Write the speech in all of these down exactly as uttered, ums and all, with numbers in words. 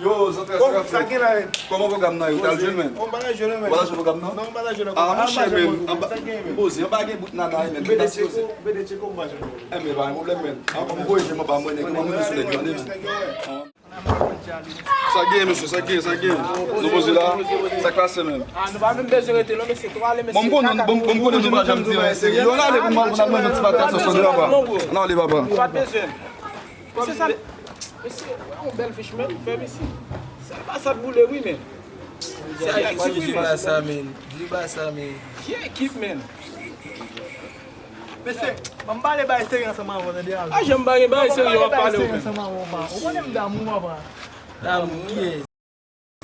Yo, zanfè, sa k ap fèt? Kòman pwogram nan ye? Ou t al jwe l menm? Ou pa t al jwe l menm. Ou pa t al jwe pwogram nan? Non, ou pa t al jwe l ankò. Ah, monchè, men, anba, poze, anba gen bout nana, men, ki ta sipoze. Enben, pa gen pwoblèm, men. An, m voye je m anba mwen, nèg yo, mwen, sou nèg yo, tande, men. Sa gen, mesye, sa gen, sa gen. Nou poze la, sa k pase, men. Ah, nou pa menm bezwen rete, non, mesye, tou ale, mesye. Bon, m konnen, bon, bon, m konnen nou pa janm di anyen serye. Yo, ann ale pou m al, pou n al manje yon ti patatas ansanm, papa. Ann ale, papa. Nou pa t bezwen. Mesye, sa, mesye, yon bèl fich, men, fè mesye. Sa, Basa t boule, wi, men. Sa, ekip, wi, men. Basa, men. Di Basa, men. Ki ekip, men? Mesye, ban m pale bay serye ansanm avè w, tande, Aldo. Ah, jan m pa gen bay serye, w ap pale, w menm. Ansanm avè w, pa. Ou konnen m damou, papa. Damou, kiyès?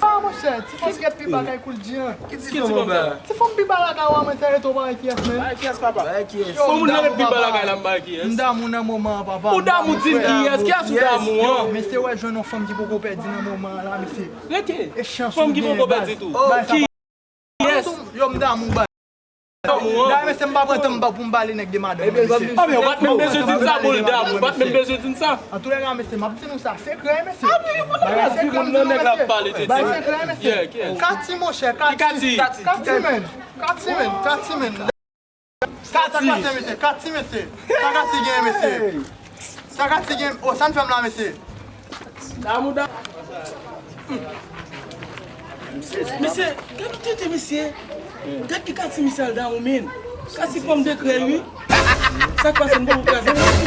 Ah, monchè, ti fanm ki pi ba kay Koul Dyan. Ki ti fanm anba? Ti fanm pi ba lakay ou a, mwen, sere to ba kiyès, men? Ba kiyès, papa? Ba kiyès? Yo, bon, moun nan pi ba lakay la, m ba kiyès? M damou nan moman an, papa. Ou damou, di m kiyès? Kiyès ou damou an? Mesye, wè, jwenn yon fanm ki poko pèdi nan moman an la, mesye. Rete. E chans ou gen, baz. Fanm ki poko pèdi tou. Kiyès? Yo, m damou, baz. Damou an. Dayè, mesye, m pa pran tan m pa pou m pale nèg de madanm, mesye. Ah, men ou pa t menm bezwen di m sa, bòl damou. Ou pa t menm bezwen di m sa. Antoulèka, mesye, m ap di nou sa sekrè, mesye. Ah, men ou pa t bezwen di m nan nèg la ap pale, tete. Bay sekrè, mesye. Kati, monchè, Kati. Kati, men. Kati, men. Kati, men. Sa k pase, mesye? Kati, mesye. Sa Kati gen, mesye? Sa Kati gen? Oh, sa n fè m la, mesye? Damou, damou. Mesye, gad yon tete, mesye. Gad ki Kati misye al damou, men. Kati fanm de krèy, wi. Sa k pase, m poko kraze, mesye.